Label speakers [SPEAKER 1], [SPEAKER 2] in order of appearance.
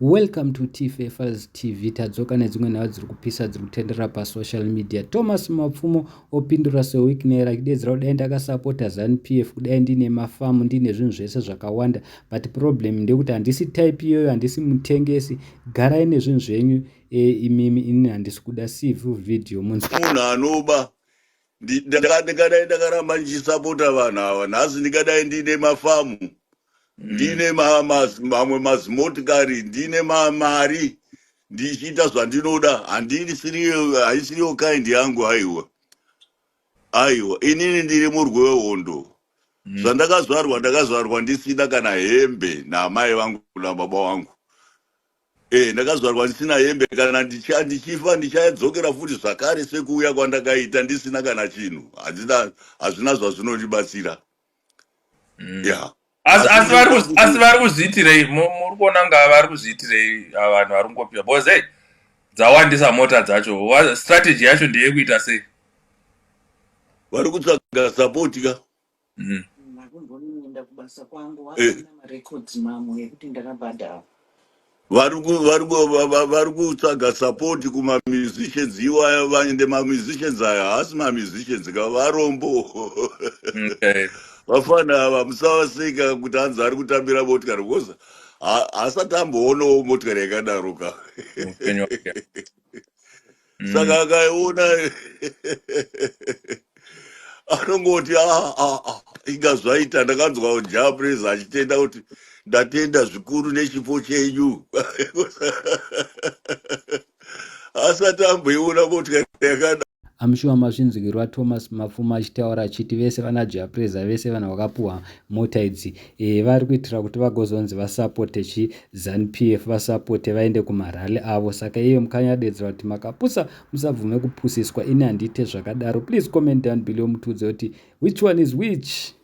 [SPEAKER 1] Welcome to Tfa Files TV. Tadzoka nedzimwe nhau dziri kupisa dziri kutenderera pasocial media. Thomas Mapfumo opindura seWicknell achidedzera kudai ndakasapota Zanu PF kudai ndine mafamu ndine zvinhu zvese zvakawanda but problem ndekuti handisi type iyoyo handisi mutengesi garai nezvinhu zvenyu e, imimi inini handisi kuda CV video
[SPEAKER 2] munhu anoba ndingadai ndakaramba ndichisapota vanhu ava nhasi ndingadai ndine mafamu ndine mamwe mazimotikari ndine mari ndichiita zvandinoda haisiriyo kind yangu aiwa aiwa inini ndiri murwi wehondo zvandakazvarwa ndakazvarwa ndisina kana hembe naamai vangu nababa vangu e ndakazvarwa ndisina hembe kana ndichifa ndichadzokera futi zvakare sekuuya kwandakaita ndisina kana chinhu hazvina zvazvinondibatsira ya
[SPEAKER 3] Asi vari kuzviitirei? Muri kuona nga vari kuzviitirei vanhu vari kungopiwa? Because hey, dzawandisa mota dzacho. Strategy yacho ndeyekuita sei?
[SPEAKER 2] Vari kutsvaga support ka.
[SPEAKER 4] Makumboenda kubasa kwangu vasina marecords mamwe ekuti ndakabhadhara.
[SPEAKER 2] Vari kutsvaga support kumamusicians iwaya vaende mamusicians aya haasi mamusicians ka varombo vafana ava musavaseka kuti hanzi ari kutambira motikari because haasati amboonawo motikari yakadaro ka
[SPEAKER 3] Muupenyu wake.
[SPEAKER 2] Saka akaiona anongoti "Ah, ah, ah, inga zvaita ndakanzwa Jah Prayzah achitenda kuti ndatenda zvikuru nechipo chenyu asati amboiona motikari yakadaro.
[SPEAKER 1] I'm sure mazvinzwirwa Thomas Mapfumo achitaura achiti vese vana Jah Prayzah vese vanhu vakapuhwa mota idzi vari kuitira kuti vagozonzi vasapote chiZanu PF vasapote vaende kumarally avo. Saka iye Mukanya adedzera kuti makapusa musabvume kupusiswa ini handiite zvakadaro. Please comment down below mutiudze kuti which one is which.